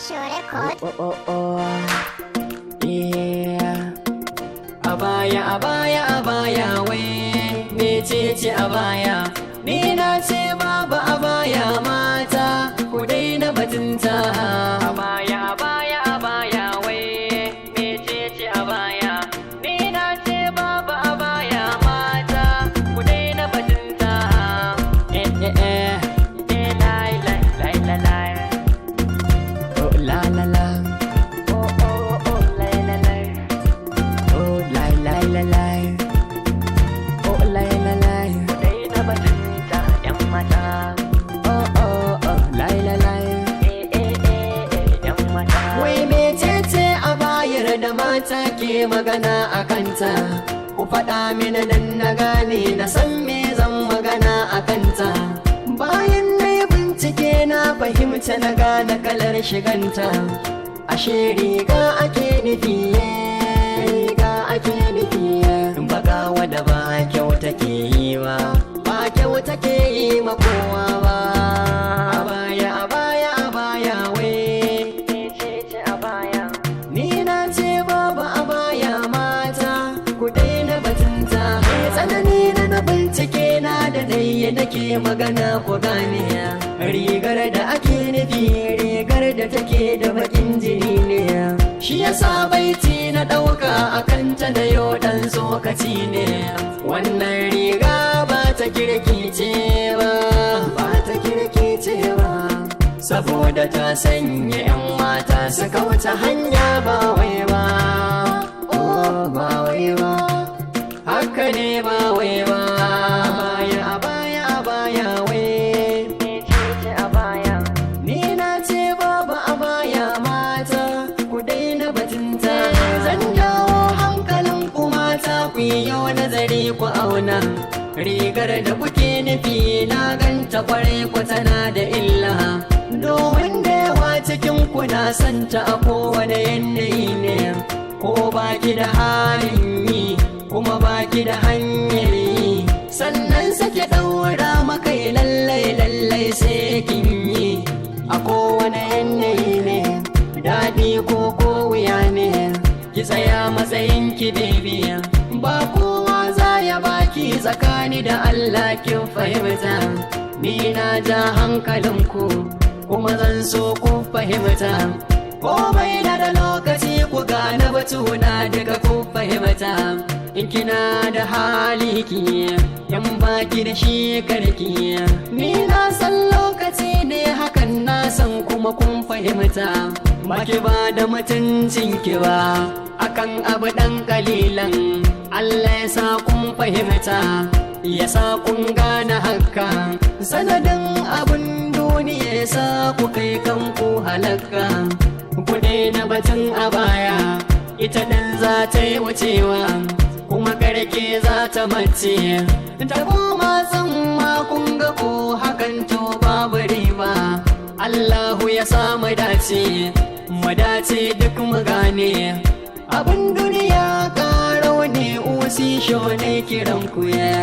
Show Record. Oh. Yeah. A baya, a baya, a baya, wai mecece a baya? Ni na ce babu a baya, mata, ku daina batunta. A baya, a baya, a baya, wai mecece a baya? Ni na ce babu a baya, mata, ku daina batunta. Eh, eh, eh, eh, lai, lai, lai, lai, lai. Oh, la, la, la. Oh, oh, oh, lai, lai, lai. Oh, lai, lai, lai, lai. Oh, lai, lai, lai. Ku daina batunta, 'yan mata. Oh, oh, oh, lai, lai, lai. Eh, eh, eh, eh, 'yan mata. Wai mecece a bayar da mata ke magana a kanta? Ku faɗa mini dan na gane, na san me zan magana a kanta. Bayan na yi bincike, na fahimta, na gane kalar shiganta. Ashe riga ake nufi, riga ake nufi. Baka wadda ba kyau take yi ba, ba kyau take yi ma kowa ba. A baya, a baya, a baya, wai mecece a baya? Ni na ce babu a baya, mata, ku daina batunta. Tsanani na bincike na da dai nake magana, ku gane. Rigar da ake nufi, rigar da take da bakin jini ne. Shi yasa baiti na ɗauka a kanta da yau, ɗan tsokaci ne. Wannan riga ba ta kirki ce ba, ba ta kirki ce ba. Saboda ta sanya 'yan mata suka wuce hanya, ba wai ba, oh, ba wai ba, haka ne, ba wai ba. Baya, a baya, a baya, wai mecece a baya? Ni na ce babu a baya, mata, ku daina batunta. Zan jawo hankalin ku mata, ku yi yau nazari, ku auna. Rigar da kuke nufi, na ganta kwarai ku tana da illa, domin da yawa cikin ku na santa a kowane yanayi ne. Ko baki da halin yi, kuma baki da hanyar yi, sannan sake ɗaura makai, lallai lallai sai kin yi. A kowane yanayi ne, daɗi ko wuya ne, ki tsaya matsayin ki, baby. Ba kowa za ya baki tsakani da Allah, kin fahimta. Ni na ja hankalinku, kuma zan so ku fahimta. Komai na da lokaci, ku gane batuna daga ku fahimta. In kina da hali ki, in baki da shi karki. Ni na san lokaci ne hakan, na san kuma kun fahimta. Baki ba da mutuncin ki ba akan abu dan kalilan. Allah ya sa kun fahimta, ya sa kun gane haka. Sanadin abun duniya ya sa ku kai kanku halaka. Ku daina batun a baya, ita ɗin za ta yi wucewa, kuma karke za ta mace ta koma tsamma. Kun ga ko hakan to babu riba. Allahu ya sa mu dace, mu dace duk mu gane. Abin duniya karau ne, usi sho ne kiran ku ya.